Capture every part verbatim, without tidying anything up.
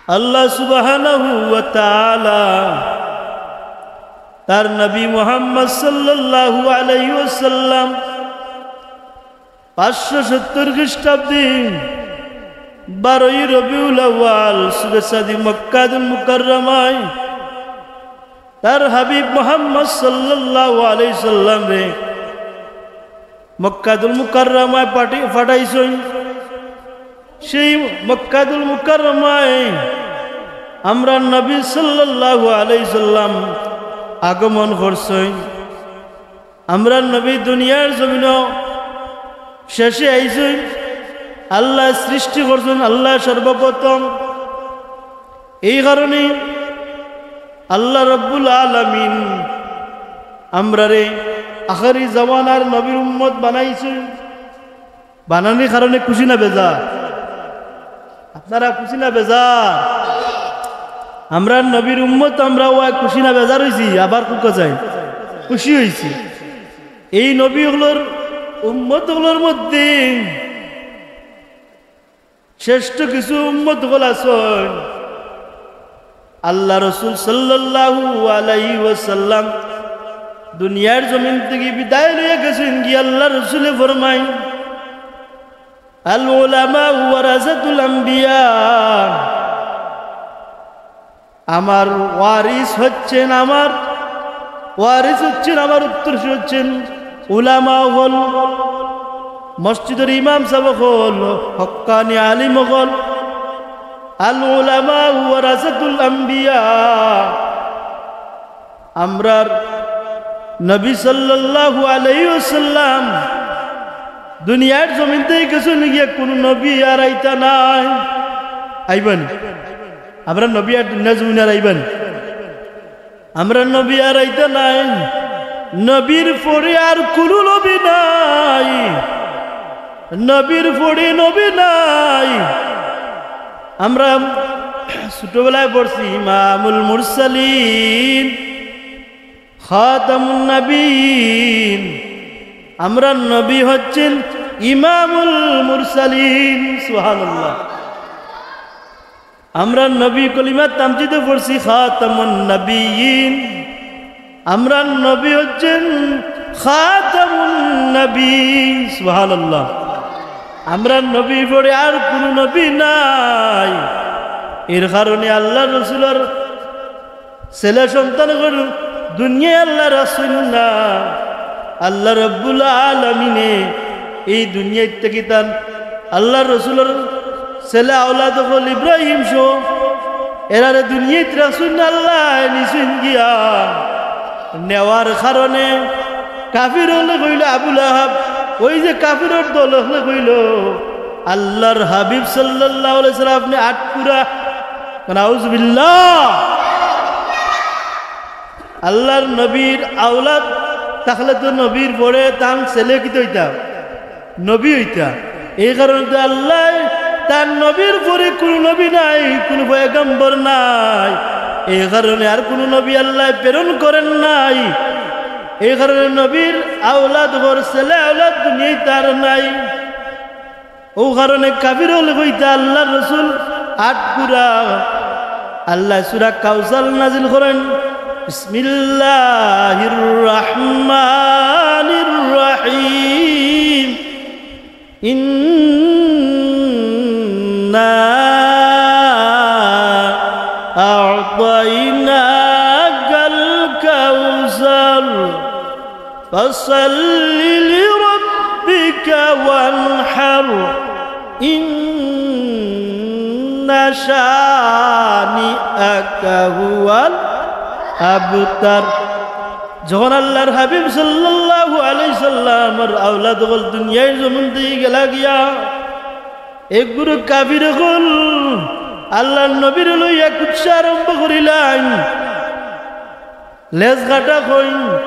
আল্লাহ সুবহানাহু ওয়া তাআলা তার নবী মুহাম্মদ সাল্লাল্লাহু আলাইহি ওয়াসাল্লাম পাঁচশো সত্তর খ্রিস্টাব্দে বারোই রবিউল আউয়াল সুবে সাদি মক্কাতুল মুকাররমায় তার হাবিব মুহাম্মদ সাল্লাল্লাহু আলাইহি সাল্লামরে মক্কাতুল মুকাররমায় পাঠি-, পাঠাইছইন। সেই মক্কাতুল মুকাররমায় আমরার নবী সাল্লাল্লাহু আলাইহি সাল্লাম আগমন করছইন। আমরার নবী দুনিয়ার জমিনো শেষে আইছইন। আল্লায় সৃষ্টি করছইন, আল্লায় সর্বপ্রথম। এই কারণে আল্লাহ রব্বুল আলামিন আমরারে আখেরি জামানার নবীর উম্মত বানাইছইন। বানানির কারণে খুশি না বেজার? আপনারা খুশি না বেজার? আমরার নবীর উম্মত আমরা অওয়ায় খুশি না বেজার অইছি? আবার কুকা চাই, খুশি অইছি। এই নবী অকলর উম্মত অকলর মধ্যে শ্রেষ্ঠ কিছু উম্মত অকল আছইন। আল্লাহ রসুল সাল্লাল্লাহু আলাইহি ওয়াসাল্লাম দুনিয়ার জমিন থাকি বিদায় লইয়া গেছইন গি, আল্লাহ রসুলে ফরমাইন, "আল উলামা ওয়ারাসাতুল আম্বিয়া।" আমার ওয়ারিস হচ্ছেন, আমার ওয়ারিস হচ্ছেন, আমার উত্তরসূরি হচ্ছেন উলামা অকল, মসজিদর ইমাম সাব অকল, হক্কানি আলিম অকল। আল উলামা ওয়ারাসাতুল আম্বিয়া। আমরার নবী সাল্লাল্লাহু আলাইহি ওয়াসাল্লাম দুনিয়ার জমিন থাকি গেছইন গিয়া, কুনু নবী আর আইতা নায়, আইবা নি? আমরার নবী আর দুনিয়ার জমিন আর আইবা নি? আমরার নবী আর আইতা নায়। নবীর পরে আর কুনু নবী নাই, নবীর পরে নবী নাই। আমরা ছোটবেলায় পড়ছি ইমামুল মুরসালিন, খাতামুন নাবিয়িন। আমরার নবী হচ্ছেন ইমামুল মুরসালিন। সুবহানাল্লাহ। আমরার নবী, কলিমা তামজিদে পড়ছি খাতামুন নাবিয়িন। আমরার নবী হচ্ছেন খাতামুন নবী। সুবহানাল্লাহ। আমরার নবীর পরে আর কুনু নবী নাই। এর কারণে আল্লাহ রসুলর ছেলে সন্তান অকল দুনিয়ায় আল্লাহ রাখছইন না। আল্লাহ রব্বুল আলামিনে এই দুনিয়াত থাকি তান আল্লাহ রসুলর ছেলে আওলাদ অকল ইব্রাহিম সহ এরারে দুনিয়াত রাখছইন না, আল্লায় নিছইন গিয়া। নেওয়ার কারণে কাফির অকলে কইল, আবু লাহাব, ওই যে কাফিরর দল অকলে কইল, আল্লাহর হাবিব সাল্লাল্লাহু আলাইহি ওয়াসাল্লাম আপনে আটকুরা। নাউজুবিল্লাহ। আল্লাহর নবীর আওলাদ থাকলে তো নবীর পরে তান ছেলে কিতা অইতা? নবী অইতা। এই কারণে তো আল্লায় তান নবীর পরে কুনু নবী নাই, কুনু পয়গম্বর নাই। এই কারণে আর কুনু নবী আল্লায় প্রেরণ করেন নাই। এই কারণে নবীর আওলাদ অকল, ছেলে আওলাদ দুনিয়াত আর নাই। অউ কারণে কাফির অকলে কইতা আল্লাহর রসুল আটকুরা। আল্লায় সূরা কাউসার নাজিল করইন, বিসমিল্লাহির রহমানির রহিম। إنا أعطيناك الكوثر فصل لربك وانحر إن شانئك هو الأبتر। যখন আল্লাহর হাবিব সাল্লাল্লাহু আলাইহি সাল্লামর আওলাদ অকল দুনিয়ার জমিন থাকি গেলা গিয়া, এক গুরু কাফির অকল আল্লাহর নবীরে লইয়া কুৎসা আরম্ভ করিলাইন। লেজ কাটা কইন,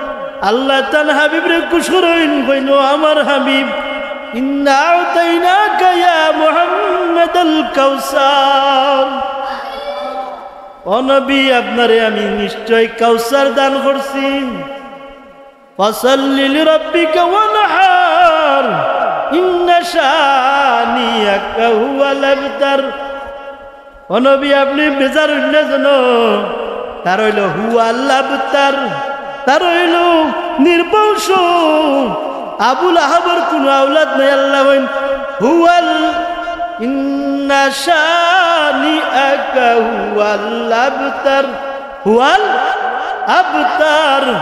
আল্লায় তান হাবিবরে খুশ করইন, কইন, "ও আমার হাবিব, ইন্না আ'তাইনাকা ইয়া মুহাম্মাদাল কাউসার।" ও নবী, আপনারে আমি নিশ্চয় কাউসার দান করছি। ফাসাল্লি লিরাব্বিকা ওয়ানহার, ইন্না শানিআকা হুয়াল আবতার। ও নবী, আপনে বেজার অইন না যেন। তার অইলো হুয়াল আবতার, তার অইলো নির্বংশ। আবু লাহাবর কুনু আওলাদ নাই। আল্লায় কইন, হুয়াল, ইন্না শানিআকা হুয়াল আবতার, হুয়াল আবতার।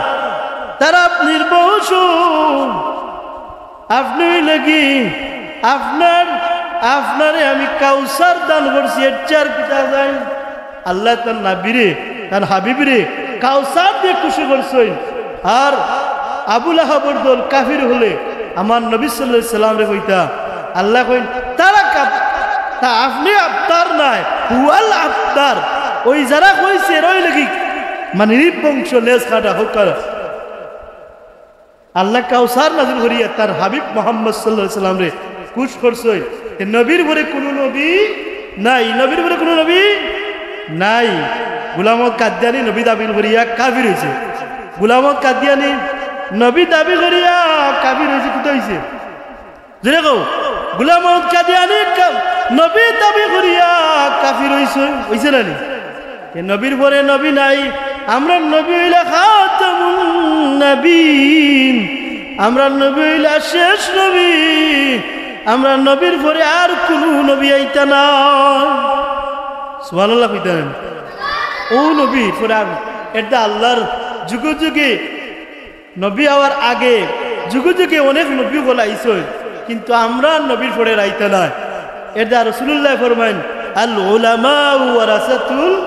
তারা নির্বংশ। আপনে অইলা কি, আপনার, আপনারে আমি কাউসার দান করছি, এর চেয়ে আর কিতা চাই? আল্লায় তান নবীরে, তান হাবিবরে কাউসার দিয়া খুশি করছইন। আর আবু লাহাবর দল কাফির অকলে আমার নবী সাল্লাল্লাহু আলাইহি ওয়াসাল্লামরে কইতা, আল্লায় কইন, তারা কাফ-, তা আপনে আবতার নায়, হুয়াল আবতার। ওই যারা কইছে, এরা অইলা কি, মানে, নির্বংশ, লেজ কাটা, হক্কল। আল্লায় কাউসার নাজিল করিয়া তার হাবিব মুহাম্মদ সাল্লাল্লাহু আলাইহি ওয়াসাল্লামরে খুশ করছইন। তে নবীর পরে কুনু নবী নাই, নবীর পরে কুনু নবী নাই। গোলাম আহমদ কাদিয়ানি নবী দাবি করিয়া কাফির অইছে। গোলাম আহমদ কাদিয়ানি নবী দাবি করিয়া কাফির অইছে, কিতা অইছে? জোরে কও, গোলাম আহমদ কাদিয়ানি কা-, নবী দাবি করিয়া কাফির অইছে, অইছে না নি? এ নবীর পরে নবী নাই। আমরার নবী অইলা খাতামুন নবীন, আমরার নবী অইলা শেষ নবী। আমরার নবীর পরে আর কুনু নবী আইতা না। সুবহানাল্লাহ কইতা না? ও নবীর পরে আর, এটা আল্লাহর যুগে যুগে নবী আওয়ার আগে যুগে যুগে অনেক নবী অকল আইছইন, কিন্তু আমরার নবীর পরে আইতা নায়। এরদায় রাসূলুল্লায় ফরমাইন, "আল উলামা ওয়ারাসাতুল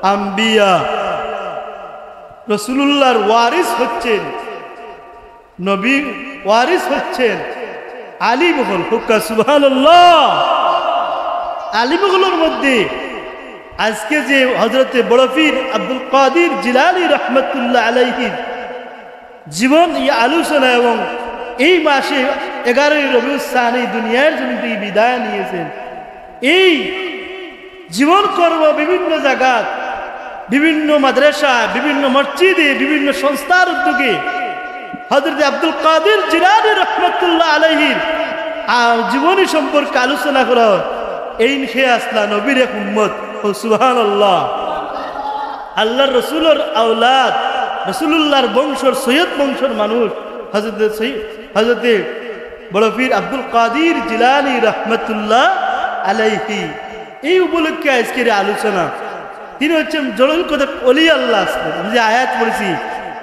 আম্বিয়া।" রাসূলুল্লাহর ওয়ারিস অইচ্ছইন, নবীর ওয়ারিস অইচ্ছইন আলিম অকল। হক্কল সুবহানাল্লাহ। আলিম অকলর মধ্যে আজকে যে হযরতে বড় পীর আব্দুল কাদির জিলানী রহমতুল্লাহ আলাইহির জীবন, এই আলোচনা এবং এই মাসে এগারোই রবিউস সানি দুনিয়ার জমিন থেকে বিদায় নিয়েছেন। এই জীবন কর্ম বিভিন্ন জাগাত, বিভিন্ন মাদ্রাসা, বিভিন্ন মসজিদে, বিভিন্ন সংস্থার উদ্যোগে হযরত আব্দুল কাদির জিলানী রহমতুল্লাহ আলাইহির, আ, জীবনী সম্পর্কে আলোচনা করা হয়। এইন কে আছলা? নবীর এক উম্মত। ও সুবহানাল্লাহ। আল্লাহর রসুলর আওলাদ, রসুলুল্লাহর বংশর, সৈয়দ বংশর মানুষ, হযরতে সৈ-, হযরতে বড় পীর আব্দুল কাদির জিলানী রহমতুল্লাহ আলাইহি। এই উপলক্ষে আজকের এই আলোচনা। তিনি অইচ্ছইন জলিল কদর অলি আল্লাহ আছলা। আমি যে আয়াত পড়ছি,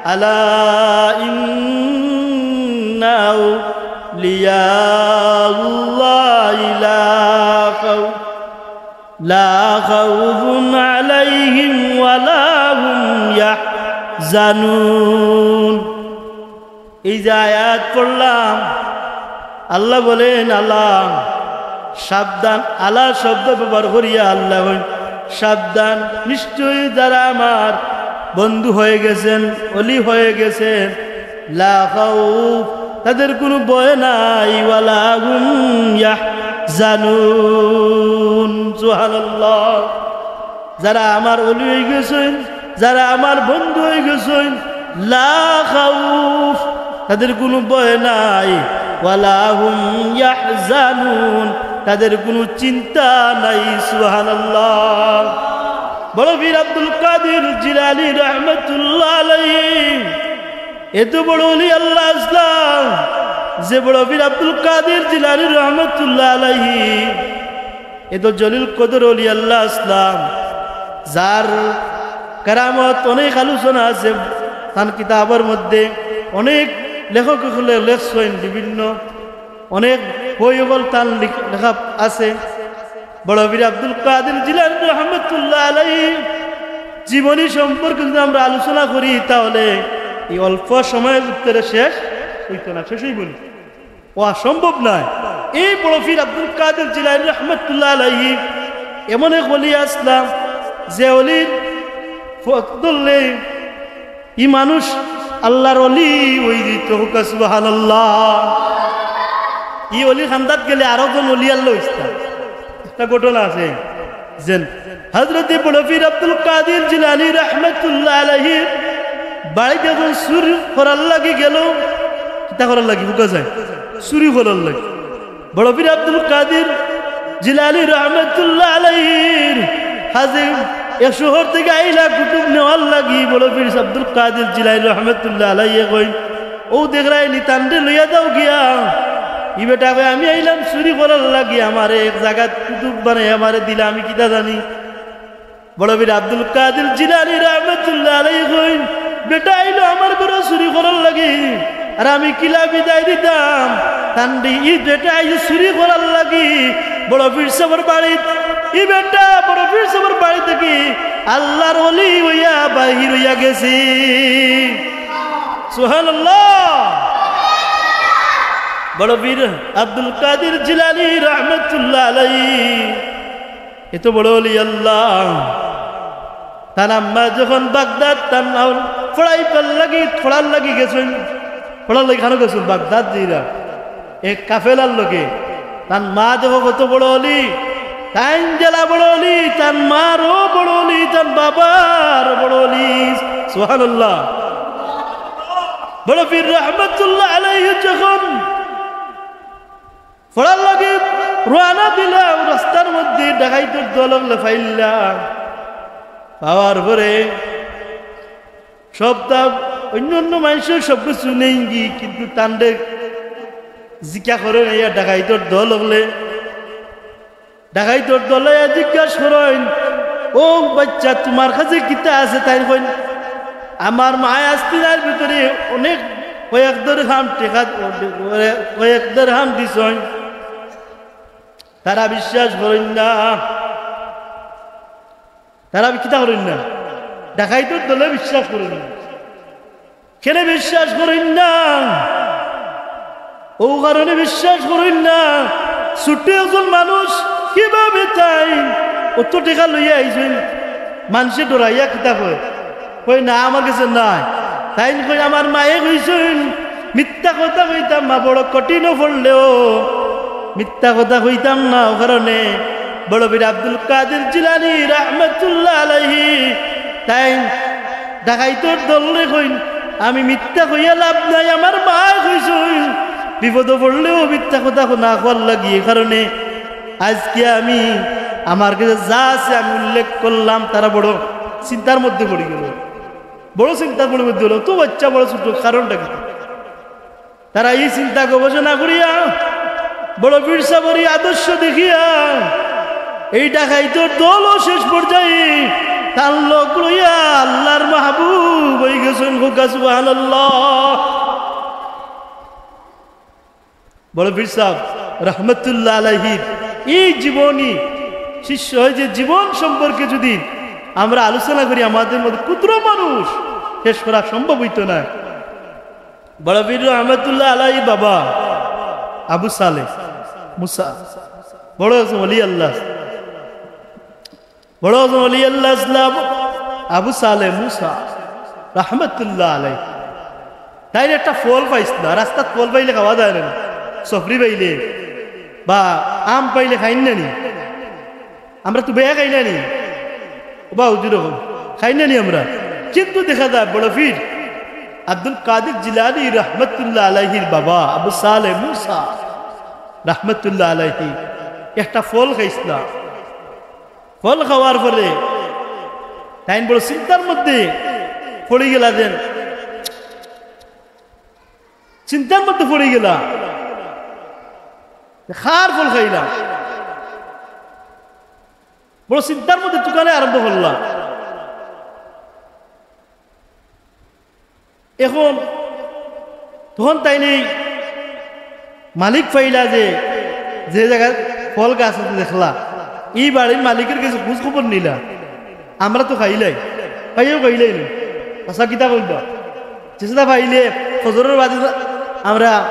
"আলা ইন্না আউলিয়া আল্লাহি লা খাউ-, লা খাউফুন আলাইহিম ওয়া লা হুম ইয়াহজানুন।" এই যে আয়াত পড়লাম, আল্লাহ বলেন, "আলা", সাবধান। আলা শব্দ ব্যবহার করিয়া আল্লাহ কইন, "সাবধান, নিশ্চয়ই যারা আমার বন্ধু হয়ে গেছেন, অলি হয়ে গেছেন, লা খাউফ, তাদের কোনো ভয় নাই, ওয়ালা হুম ইয়াহজানুন।" সুবহানাল্লাহ। যারা আমার অলি অই গেছইন, যারা আমার বন্ধু অই গেছইন, লা খাউফ, তাদের কোনো ভয় নাই, ওয়ালা হুম ইয়াহজানুন, তাদের কোনো চিন্তা নাই। সুবহানাল্লাহ। বড় পীর আব্দুল কাদির জিলানী রহমতুল্লাহ আলাইহি এত বড় অলি আল্লাহ আছলা, যে বড় পীর আব্দুল কাদির জিলানী রহমতুল্লাহ আলাইহি এত জলিল কদর অলি আল্লাহ আছলা, যার কেরামত অনেক আলোচনা আছে, তান কিতাবর মধ্যে অনেক লেখক অকলে লেখছইন, বিভিন্ন অনেক বই অকল তান লিখ-, লেখা আছে। বড় পীর আব্দুল কাদির জিলানী রহমতুল্লাহ আলাইহি জীবনী সম্পর্কে যদি আমরা আলোচনা করি, তাহলে এই অল্প সময়ের ভিতরে শেষ অইতো না, শেষ অইবো নি? অসম্ভব নায়। এই বড় পীর আব্দুল কাদির জিলানী রহমতুল্লাহ আলাইহি এমন এক অলি আছলা, যে অলির পথ ধরলে ই মানুষ আল্লাহর অলি অই যিতো। হক্কল সুবহানাল্লাহ। ই অলির কান্দাত গেলে আরো জন অলি আল্লাহ অইতা। একটা ঘটনা আছে, যেন হযরতে বড় পীর আব্দুল কাদির জিলানী রহমতুল্লাহ আলাইহির বাড়িত একজন চুর করার লাগি গেল। কিতা করার লাগি? বুঝা যায়, চুরি করার লাগি। বড় পীর আব্দুল কাদির জিলানী রহমতুল্লাহ আলাইহির কাজে এক শহর থাকি আইলা কুতুব নেওয়ার লাগি। বড় পীর আব্দুল কাদির জিলানী রহমতুল্লাহ আলাইহি কইন, "ও দেখরায়নি, তানরে লইয়া যাও গিয়া।" ই বেটা কয়, "আমি আইলাম চুরি করার লাগি, আমারে এক জাগাত কুতুব বানাই আমারে দিলা, আমি কিতা জানি।" বড় পীর আব্দুল কাদির জিলানী রহমতুল্লাহ আলাইহি কইন, "বেটা আইলো আমার ঘরো চুরি করার লাগি, আর আমি কিলা বিদায় দিতাম তানরে? ই বেটা আইছে চুরি করার লাগি বড় পীর সাবর বাড়িত, ই বেটা বড় পীর সাবর বাড়ি থাকি আল্লাহর ওলি অইয়া বাহির অইয়া গেছে।" সুবহানাল্লাহ। বড় পীর আব্দুল কাদির জিলানী রহমতুল্লাহ আলাইহি এত বড় ওলি আল্লাহ। তান আম্মা যখন বাগদাদ তান আউল পড়াইবার লাগি, পড়ার লাগি গেছইন, পড়ার লাগি কানো গেছইন? বাগদাদ যাইরা এক কাফেলার লগে। তান মা দেখো কত বড় ওলি, তাইন যেলা বড় ওলি, তান মারও বড় ওলি, তান বাবারও বড় ওলি। সুবহানাল্লাহ। বড় পীর রহমতুল্লাহ আলাইহি যখন পড়ার লাগি রওয়ানা দিলা, রাস্তার মধ্যে ডাকাইতর দল অকলে পাইলা। পাওয়ার পরে সবতা অন্য অন্য মানষে সব কিছু নেইগি, কিন্তু তানরে জিকা করইন আইয়া ডাকাইতর দল অকলে। ডাকাইতর দলে জিজ্ঞাসা করইন, "ও বাচ্চা, তুমার কাছে কিতা আছে?" তাইন কইন, "আমার মায় আস্তিনার ভিতরে অনেক কয়েক দেরহাম টেকা, কয়েক দেরহাম দিছইন।" তারা বিশ্বাস করইন না। তারা কিতা করইন না? ডাকাইতর দলে বিশ্বাস করইন না। কেনে বিশ্বাস করইন না? অউ কারণে বিশ্বাস করইন না। ছুট্টু একজন মানুষ কিভাবে তাইন অত টেকা লইয়া আইছইন? মানষে ডরাইয়া কিতা কয়? কয়, "না, আমার গেছে নাই।" তাইন কইন, "আমার মায়ে কইছইন, মিথ্যা কথা কইতাম না, বড় কঠিনও পড়লেও মিথ্যা কথা কইতাম না।" অউ কারণে বড় পীর আব্দুল কাদির জিলানী রহমতুল্লাহ আলাইহি তাইন ডাকাইতর দলরে কইন, "আমি মিথ্যা কইয়া লাভ নাই, আমার মায় কইছইন, বিপদো পড়লেও মিথ্যা কথা না কওয়ার লাগি। এই কারণে আইজকে আমি, আমার গেছে যা আছে আমি উল্লেখ করলাম।" তারা বড় চিন্তার মধ্যে পড়ি গেল, বড় চিন্তার মধ্যে অইলো, তো বাচ্চা বড় ছুট্টু, কারণটা কিতা? তারা ই চিন্তা গবেষণা করিয়া বড় পীর সাবর ই আদর্শ দেখিয়া এই ডাকাইতর দলও শেষ পর্যায়ে তান লগ লইয়া আল্লাহর মাহবুব অইগেছইন। কউক্কা সুবহানাল্লাহ। বড় পীর সাব রহমতুল্লাহ আলাইহির এই জীবনী, শিষ্য অয় যে জীবন সম্পর্কে যদি আমরা আলোচনা করি, আমাদের মধ্যে ক্ষুদ্র মানুষ শেষ করা সম্ভব অইতো নায়। বড় পীর রহমতুল্লাহ আলাইহির বাবা আবু সালে মুসা, বড় একজন ওলি আল্লাহ, বড় একজন ওলি আল্লাহ ইসলাম আবু সালে মুসা রহমতুল্লাহ আলাই। তাইন একটা ফল পাইছলা, রাস্তাত ফল পাইলে খাওয়া যায় না নি? সফরি পাইলে বা আম পাইলে খাইন না নি? আমরা তো বেয়া খাই না নি? ও বা হুজুর, খাই না নি আমরা? কিন্তু দেখা যায় বড় পীর আব্দুল কাদির জিলানী রহমতুল্লাহ আলাইহির বাবা আবু সালে মুসা রহমতুল্লাহ আলাইহি একটা ফল খাইছলা। ফল খাওয়ার পরে তাইন বড় চিন্তার মধ্যে পড়ি গেলা, যেন চিন্তার মধ্যে পড়ি গেলা, কার ফল খাইলাম। বড় চিন্তার মধ্যে তুকানি আরম্ভ করলা। এখন তখন তাইন এই মালিক পাইলা যে, যে জাগাত ফল গাছ আছে দেখলা, ই বাড়ির মালিকর গেছে খোঁজ খবর নিলা। আমরা তো খাইলাই, খাইয়াও খাইলাই না। আচ্ছা, কিতা কইবা? যেটা পাইলে ফজরর বাদে আমরা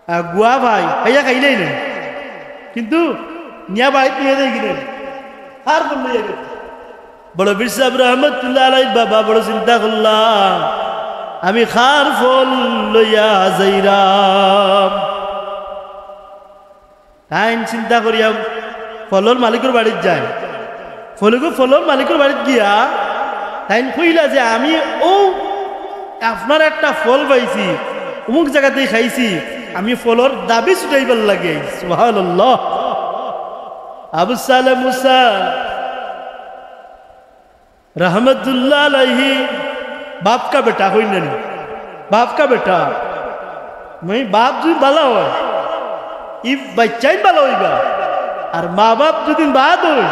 আহ, গুয়া পাই, খাইয়া খাইলাই না, কিন্তু নিয়া বাড়িত নিয়া যাইগি না, কার ফল লইয়া গেছে। বড় পীর সাব রহমতুল্লাহ আলাইহির বাবা বড় চিন্তা করলা, "আমি কার ফল লইয়া যাইরাম?" তাইন চিন্তা করিয়া ফলর মালিকর বাড়িত যায়। ফলগু ফলর মালিকর বাড়িত গিয়া তাইন কইলা যে, "আমি অউ আপনার একটা ফল পাইছি, অমুক জাগাতেই খাইছি, আমি ফলর দাবি ছুটাইবার লাগি আইছি।" সুবহানাল্লাহ। আবু সালে মুসা রহমতুল্লাহ আলাইহি বাপ কা বেটা কইন না নি? বাপ কা বেটা। মানে বাপ যদি বালা অয়, ই বাইচ্চাইন বালা অইবা। আর মা বাপ যদি বাদ অয়,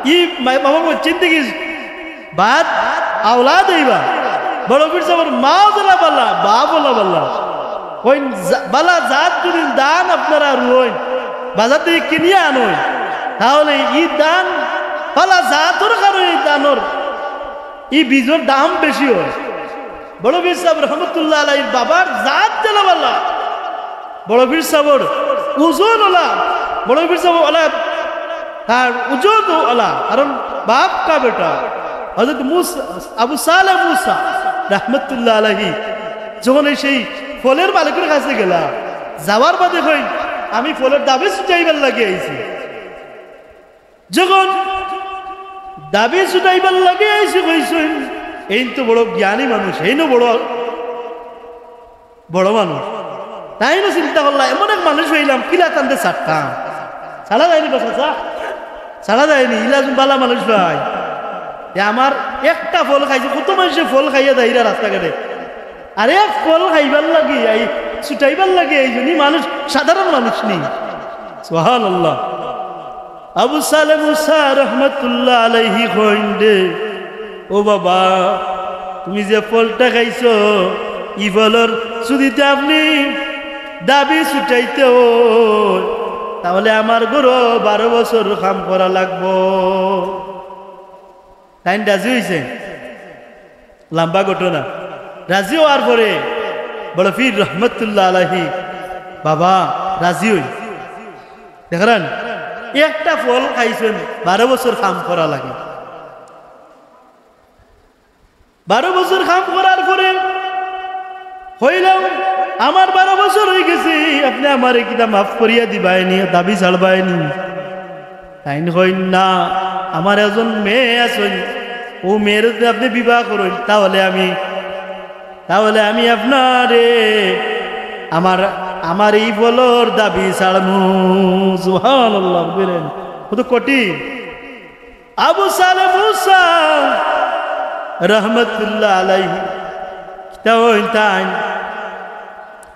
ই মা-, মা বাপ অইচ্ছেন দেখি বাদ আওলাদ অইবা। বড় পীর সাবর মাও যেলা বালা, বাপ অলা বালা। কইন জা-, বালা জাত যদি ধান আপনারা রুইন, বাজার থাকি কিনিয়া আনইন, তাহলে ই ধান বালা জাতর কারণে ই ধানর ই বীজর দাম বেশি অয়। বড় পীর সাব রহমতুল্লাহ আলাইহির বাবার জাত যেলা বালা, বড় পীর সাবর ওজন অলা, বড় পীর সাব অলা, তার ওজন অলা, কারণ বাপ কা বেটা। হযরত মুসা, আবু সালে মুসা রহমতুল্লাহ আলাইহি যখন এই সেই ফলর মালিকর কাছে গেলা, যাওয়ার বাদে কইন, "আমি ফলর দাবি ছুটাইবার লাগি আইছি।" যখন দাবি ছুটাইবার লাগি আইছি কইছইন, এইন তো বড় জ্ঞানী মানুষ, এইনও বড়, বড় মানুষ। তাইনও চিন্তা করলা, এমন এক মানুষ পাইলাম, কিলা তানরে ছাড়তাম? ছাড়া যায়নি বা চাচা, ছাড়া যায়নি, ইলা বালা মানুষ পাই। এ আমার একটা ফল খাইছে, কত মানষে ফল খাইয়া যাইরা রাস্তাঘাটে, আর এক ফল খাইবার লাগি, এই ছুটাইবার লাগি, এই জন্য মানুষ, সাধারণ মানুষ নি। সুবহানাল্লাহ। আবু সালে মুসা রহমতুল্লাহ আলাইহি কইন দে, "ও বাবা, তুমি যে ফলটা খাইছো, ই ফলর যুদি আপনে দাবি ছুটাইতে অয়, তাহলে আমার ঘরো বারো বছর কাম করা লাগবো।" তাইন রাজি অইছে। লম্বা ঘটনা। রাজি অওয়ার পরে বড় পীর রহমতুল্লাহ আলাইহি বাবা রাজি অইন। দেখরান, একটা ফল খাইছইন, বারো বছর কাম করা লাগে। বারো বছর কাম করার পরে কইলাম, "আমার বারো বছর অইগেছে, আপনে আমারে কিতা মাফ করিয়া দিবায়নি, দাবি ছাড়বায়নি?" তাইন কইন, "না, আমার একজন মেয়ে আছইন, অউ মেয়েরে যুদি আপনে বিবাহ করইন, তাহলে আমি, তাহলে আমি আপনারে আমার, আমার ই ফলর দাবি ছাড়মু।" সুবহানাল্লাহ, বুঝলেন? কত কঠিন। আবু সালে মুসা রহমতুল্লাহ আলাইহি, কিতা অইন তাইন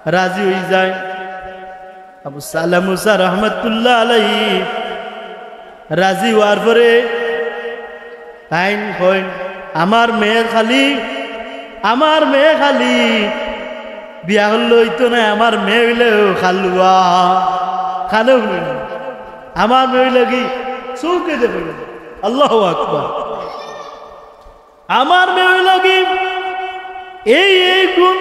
রাজি অইযায়। আবু সালে মুসা রহমতুল্লাহ আলাইহি রাজি অওয়ার পরে তাইন কইন, "আমার মেয়ে খালি, আমার মেয়ে খালি বিয়া করলে অইতো নায়, আমার মেয়ে অইলে কালুয়া, কানে হুনইন না। আমার মেয়ে অইলে কি চউখে দেখইন না।" আল্লাহু আকবার। আমার মেয়ে অইলো কি এই, এই গুণ।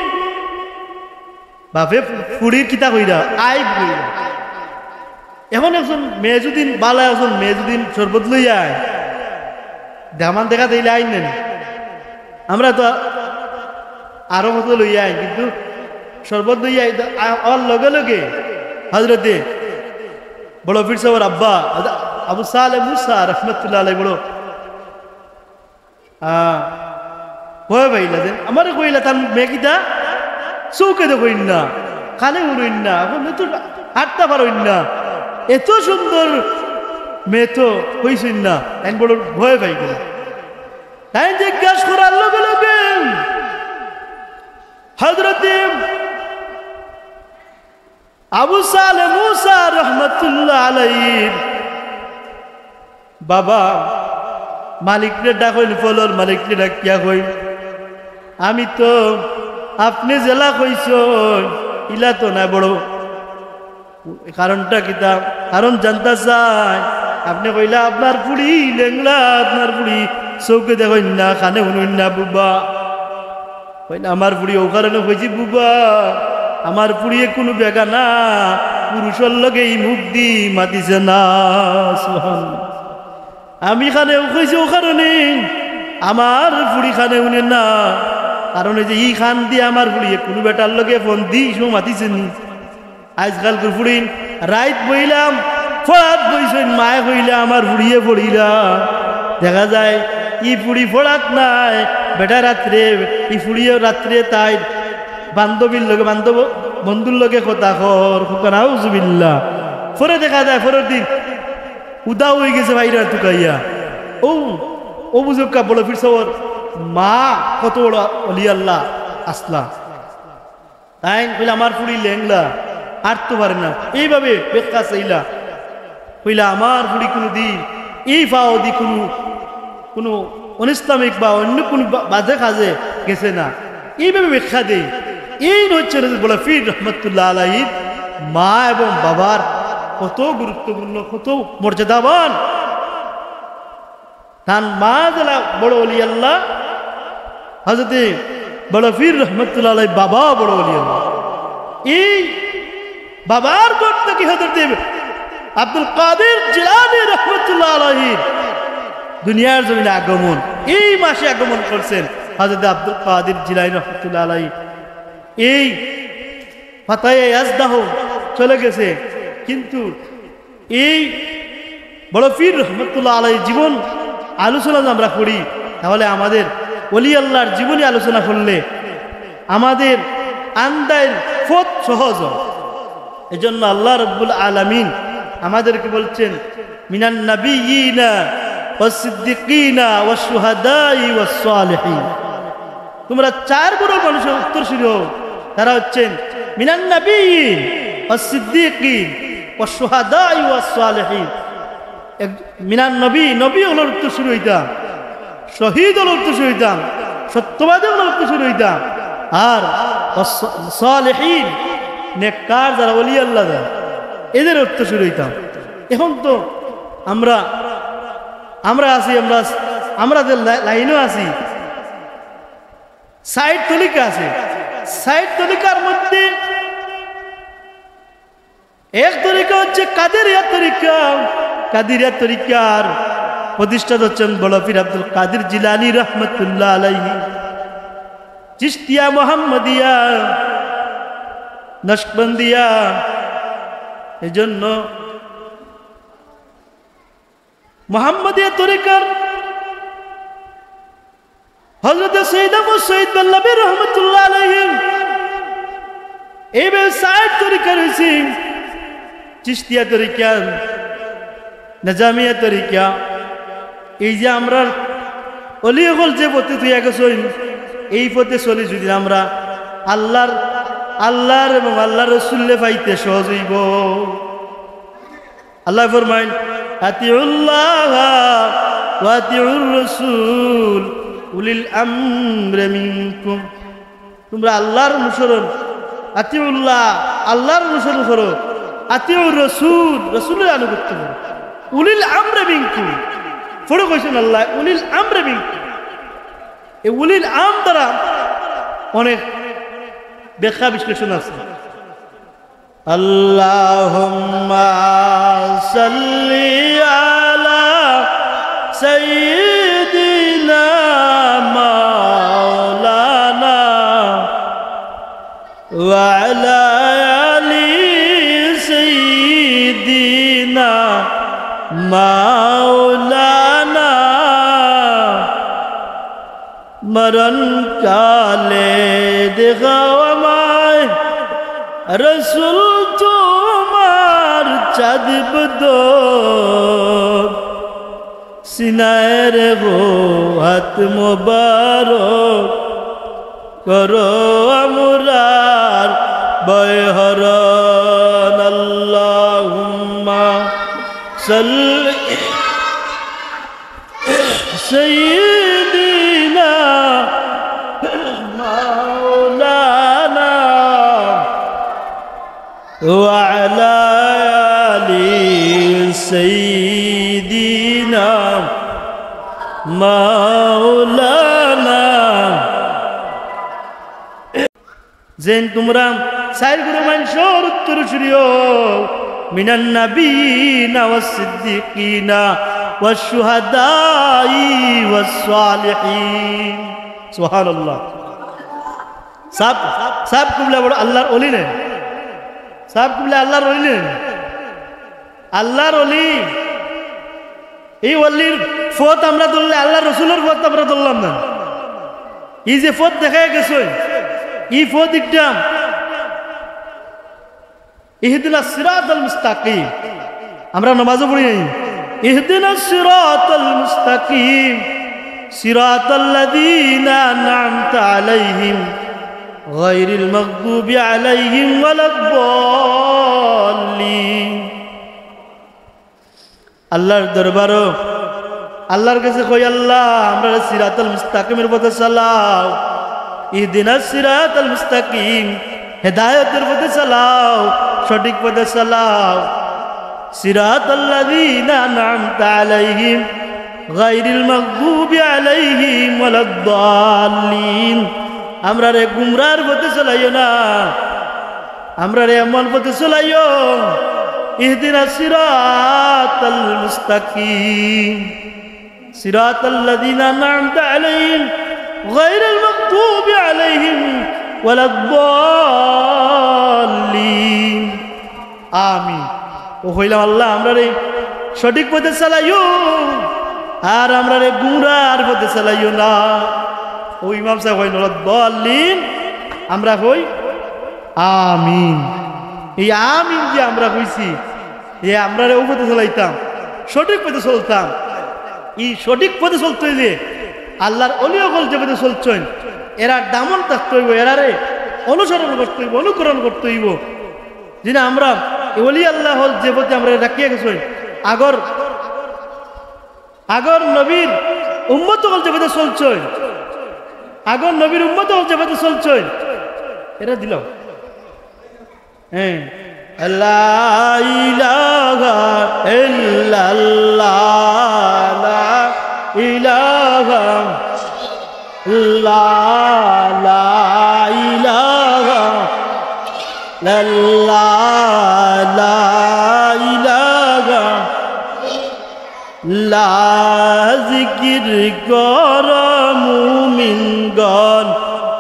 বাপে ফুড়ির কিতা কইরা, আইব কইরা। এখন একজন মেয়ে যুদি, বালা একজন মেয়ে যুদি শরবত লইয়া আয়, দামান দেখা দিলে আইন নেন। আমরা তো আরো কত লইয়া আইন, কিন্তু শরবত লইয়া আই, আ-, আওয়ার লগে লগে হযরতে বড় পীর সাহেবের আব্বা, আবু সালে মুসা রহমতুল্লাহ আলাইহি বড় আহ, ভয় পাইলা যেন। আমারে কইলা, "তার মেয়ে কিতা? চউখে দেখইন না, কানে হুনইন না, এখন তো হাঁটতা পারইন না। এত সুন্দর মেয়ে তো কইছইন না।" তাইন বড় ভয় পাই গেলা। তাইন জিজ্ঞাস করার লগে লগে হযরতে আবু সালে মুসা রহমতুল্লাহ আলাইহির বাবা মালিকরে ডাকইন, ফলর মালিকরে ডাকিয়া কইন, "আমি তো আপনে যেলা কইছইন, ইলা তো নায় বড়। কারণটা কিতা?" কারণ জানতা চাই। আপনে কইলা, "আপনার ফুড়ি লেংড়া, আপনার ফুড়ি চউখে দেখইন না, কানে হুনইন না, বুবা।" কইন, "আমার ফুড়ি অউ কারণে কইছি বুবা, আমার ফুড়িয়ে কুনু বেগানা পুরুষর লগে ই মুখদি মাতিছে না।" সুবহানাল্লাহ। আমি কানে কইছি অউ কারণে, আমার ফুড়ি কানে হুনে না, কারণ অউ যে ই কানদি আমার ফুড়িয়ে কুনু বেটার লগে ফোনদি ই সময় মাতিছে নি। আইজকালকুর ফুড়িন রাইত বইলাম, ফড়াত বইছইন, মায়ে কইলা, "আমার ফুড়িয়ে ফড়িলা।" দেখা যায়, ই ফুড়ি ফড়াত নায়, বেটা রাত্রে, ই ফুড়িয়ে রাত্রে তাইর বান্ধবীর লগে, বান্ধব, বন্ধুর লগে কথা কর, কর, নাউজুবিল্লাহ। পরে দেখা যায়, পরের দিন উদা অইগেছে ভাইরা তুকাইয়া। ও, ও বুঝুক্কা বড় পীর সাবর মা কত বড় অলি আল্লাহ আছলা। তাইন কইলা, "আমার ফুড়ি লেংলা, আটতো পারে না।" এইভাবে ব্যাখ্যা চাইলা। কইলা, "আমার ফুড়ি কুনুদিন ই পাওদি কুনু, কুনু অনিসলামিক বা অন্য কুনু বা-, বাজে কাজে গেছে না।" এইভাবে ব্যাখ্যা দেই। এইন অইচ্ছইন বড় পীর রহমতুল্লাহ আলাইহির মা এবং বাবার কত গুরুত্বপূর্ণ, কত মর্যাদাবান। তান মা যেলা বড় অলি আল্লাহ, হযরতে বড় পীর রহমতুল্লাহ আলাইহির বাবা বড় অলি আল্লাহ। এই বাবার ঘর থাকি হযরতে আব্দুল কাদির জিলানী রহমতুল্লাহ আলাইহির দুনিয়ার জমিনে আগমন। এই মাসে আগমন করছেন হযরতে আব্দুল কাদির জিলানী রহমতুল্লাহ আলাইহি। এই ফাতায়ে ইয়াজদাহ চলে গেছে, কিন্তু এই বড় পীর রহমতুল্লাহ আলাইহির জীবন আলোচনা যদি আমরা করি, তাহলে আমাদের অলি আল্লাহর জীবনী আলোচনা করলে আমাদের আন্দাইর পথ সহজ হয়। এজন্য আল্লাহ রাব্বুল আলামিন আমাদেরকে বলছেন, "মিনান নাবিয়্যিনা ওয়াস সিদ্দিকিনা ওয়াশ শুহাদাই ওয়াস সালিহিন।" তোমরা চার গ্রুপ মানুষের উত্তরসূরি হও। তারা হচ্ছেন মিনান নাবিয়্যিন ওয়াস সিদ্দিকিন ওয়াশ শুহাদাই ওয়াস সালিহিন। এক, মিনান নবী, নবী অকলর উত্তরসূরি অইতাম, শহীদ অকলর উত্তরসূরি অইতাম, সত্যবাদী অকলর উত্তরসূরি অইতাম, আর ওয়াস সালিহিন, নেককার যারা, ওলি আল্লাহ যারা, এদের উত্তরসূরি অইতাম। এখন তো আমরা, আমরা আছি, আমরা, আমরা যে লা-, লাইনও আছি, ষাইট তরিকা আছে। ষাইট তরিকার মধ্যে এক তরিকা হচ্ছে কাদেরিয়া তরিকা। কাদেরিয়া তরিকার প্রতিষ্ঠাতা হচ্ছেন বড় পীর আব্দুল কাদির জিলানী রহমতুল্লাহ আলাইহি। চিশতিয়া মোহাম্মদিয়া, নকশবন্দিয়া, এই জন্য মোহাম্মদিয়া তরিকার হযরতে সৈয়দ আবু সৈয়দ বেল্লাবী রহমতুল্লাহ আলাইহি। এইভাবে ষাইট তরিকা রইছে, চিশতিয়া তরিকা, নিজামিয়া তরিকা। এই যে আমরার অলি অকল যে পথে থইয়া গেছইন, এই পথে চলি যদি আমরা আল্লাহর, আল্লাহর এবং আল্লাহর রসুলরে পাইতে সহজ অইবো। আল্লায় ফরমাইন, "আতিউল্লাহা ওয়া আতিউর রাসূল উলিল আমরি মিনকুম।" তোমরা আল্লাহর অনুসরণ, আতিউল্লাহ, আল্লাহর অনুসরণ করো, আতিউর রাসূল, রাসূলের আনুগত্য করো, উলিল আমরি মিনকুম। পরে কইছেন আল্লায়, "উলিল আমরি মিনকুম।" এই উলিল আম দ্বারা অনেক ব্যাখ্যা বিশ্লেষণ আছে। اللهم صل على سيدنا مولانا وعلى آل سيدنا مولانا। মরণ কালে দেখাও আমায় রসুল তোমার চাঁদ বদন, সিনায় রেখো হাত মোবারক, করো আমরার ভয় হরণ। আল্লাহুম্মা সাল্লি سيدنا مولانا وعلى آل سيدنا مولانا। যেন তোমরা চাইর গুরু মানষর উত্তরসূরি অও, মিনান নাবিয়িনা ওয়াস সিদ্দিকিনা ওয়াশ শুহাদাই ওয়াস সালিহিন। সুবহানাল্লাহ। সাব, সাব কিবলা বড় আল্লাহর অলি নে। সাব কিবলা আল্লাহর অলি নে। আল্লাহর অলি, এই অলির পথ আমরা ধরলে আল্লাহর রসুলর পথ আমরা ধরলাম না। এই যে পথ দেখাইয়া গেছে, এই পথ একটা ইহদিনাস সিরাতাল মুস্তাকিম। আমরা নামাজও পড়ি নাই, اهدنا الصراط المستقيم، صراط الذين أنعمت عليهم، غير المغضوب عليهم ولا الضالين. আল্লাহর দরবারো আল্লাহর কাছে কই, "আল্লাহ, আমরারে সিরাতাল মুস্তাকিমের পথে চালাও, ইহদিনাস সিরাতাল মুস্তাকিম, হেদায়েতের পথে চালাও, সঠিক পথে চালাও।" صراط الذين أنعمت عليهم غير المغضوب عليهم ولا الضالين। আমরারে গুমরার পথে চালাইও না, আমরারে এমন পথে চালাইও, اهدنا الصراط المستقيم، صراط الذين أنعمت عليهم غير المغضوب عليهم ولا الضالين। আমিন। ও কইলাম, "আল্লাহ, আমরারে সঠিক পথে চালাইও, আর আমরারে গুমরার পথে চালাইও না।" ও ইমাম সাহেব কইন, "ওয়ালাদ-দাল্লিন", আমরা কই, "আমিন।" এই আমিন যে আমরা কইছি, যে আমরারে ও পথে চালাইতাম, সঠিক পথে চলতাম। এই সঠিক পথে চলতে অইলে আল্লাহর অলি অকল যে পথে চলছইন, এরার দামন থাকতে অইবো, এরারে অনুসরণ করতে অইবো, অনুকরণ করতে অইবো। জি না, আমরা এই অলি আল্লাহ অকল যে পথে আমরারে রাখিয়া গেছইন, আগর, আগর নবীর উম্মত অকল যে পথে চলছইন, আগর নবীর উম্মত অকল যে পথে চলছইন, এরা দিলাম। হ্যাঁ। لا إله إلا الله، لا إله لا، لا إله إلا الله، لا إله لا। জিকির কর মুমিনগণ,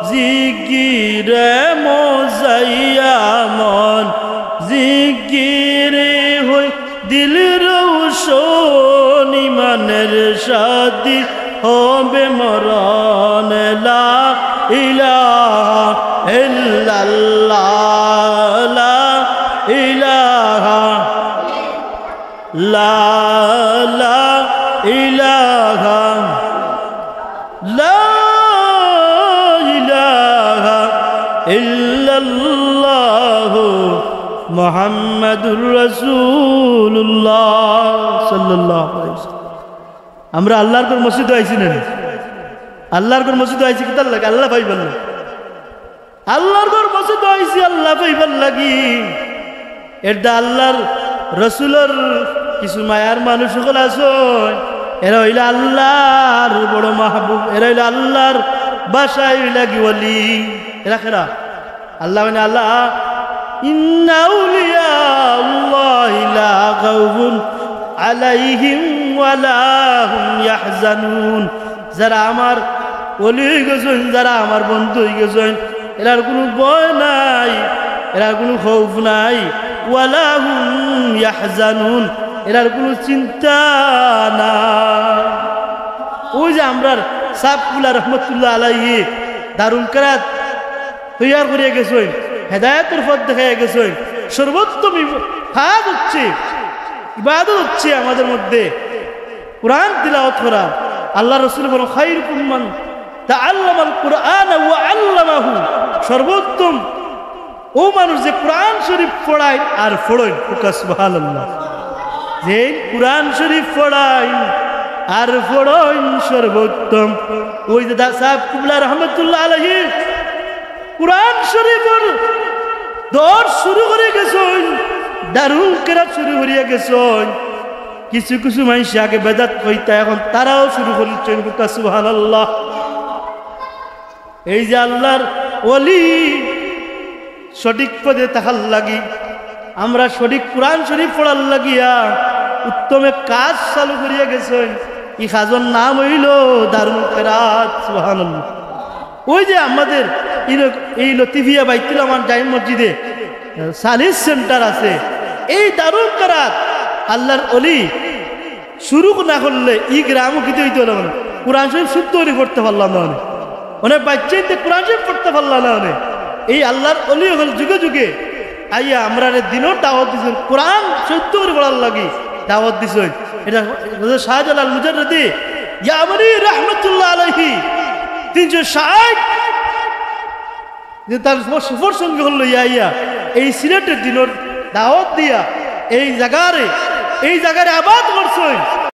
জিকিরে মজাইয়া মন, জিকিরে হই দিল রোশন, ইমানের শাদি হবে মরণ। লা ইলাহা ইল্লাল্লাহ, লা ইলাহা, লা, লা ইলাহা, লা ইলাহা ইল্লাল্লাহু মুহাম্মাদুর রাসূলুল্লাহ সাল্লাল্লাহু আলাইহি ওয়াসাল্লাম। আমরা আল্লাহর ঘর মসজিদো আইছি না? আল্লাহর ঘর মসজিদো আইছি কিতার লাগি? আল্লাহ পাইবার লাগি। আল্লাহর ঘর মসজিদো আইছি আল্লাহ পাইবার লাগি। এরদা আল্লাহর রসুলর কিছু মায়ার মানুষ অকল আছইন, এরা অইলা আল্লাহর বড় মাহবুব, এরা অইলা আল্লাহর বাসায় অইলা গি অলি। এরা কেরা? আল্লাহ মানে আল্লাহ, إن أولياء الله لا خوف عليهم ولا هم يحزنون। যারা আমার অলি অই গেছইন, যারা আমার বন্ধু অই গেছইন, এরার কুনু ভয় নাই, এরার কুনু খৌফ নাই। ولا هم يحزنون, এরার কুনু চিন্তা নাই। ওই যে আমরার সাহেব কিবলা রহমতুল্লাহ আলাইহি দারুল কেরাত তৈয়ার করিয়া গেছইন, হেদায়েতর পথ দেখাইয়া গেছইন। সর্বোত্তম ইব-, কাজ হচ্ছে, ইবাদত হচ্ছে আমাদের মধ্যে কোরআন তিলাওয়াত করা। আল্লাহর রসুল বলেন, خيركم من تعلم القرآن وعلمه। সর্বোত্তম ও মানুষ যে কোরআন শরীফ পড়াইন আর পড়ইন। সুবহানাল্লাহ। যে কোরআন শরীফ পড়াইন আর পড়ইন সর্বোত্তম। ওই যে দা-, সাহেব কিবলা রহমতুল্লাহ আলাইহি কোরআন শরীফর দরস শুরু করি গেছইন, দারুল কেরাত শুরু করিয়া গেছইন। কিছু কিছু মানুষ আগে বেদাত কইতা, এখন তারাও শুরু করিছইন। সুবহানাল্লাহ। এই যে আল্লাহর ওলি সঠিক পথে থাকার লাগি, আমরা সঠিক কোরআন শরীফ পড়ার লাগিয়া উত্তম এক কাজ চালু করিয়া গেছইন। ই কাজর নাম অইলো দারুল কেরাত। সুবহানাল্লাহ। ওই যে আমাদের এই ল-, এই লতিফিয়া বাইতুল আমান জামে মসজিদে, আহ, সালিস সেন্টার আছে, এই দারুল কেরাত আল্লাহর ওলি শুরু না করলে ই গ্রামও কিতা অইতো পারলো না। কোরআন শরীফ শুদ্ধ করি পড়তে পারলা না অনে। অনেক বাচ্চাইন্তে কোরআন শরীফ পড়তে পারলা না অনে। এই আল্লাহর ওলি অকল যুগে যুগে আইয়া আমরারে দিনর দাওয়াত দিছইন, কোরআন শুদ্ধ করি পড়ার লাগি দাওয়াত দিছইন। এটা হযরত শাহজালাল মুজাররদি ইয়ামানি রহমতুল্লাহ আলাইহি তিনশো ষাট যে তার সফর সঙ্গী হল লইয়া আইয়া এই সিলেটের দিনর দাওয়াত দিয়া এই জাগারে, এই জাগারে আবাদ করছইন।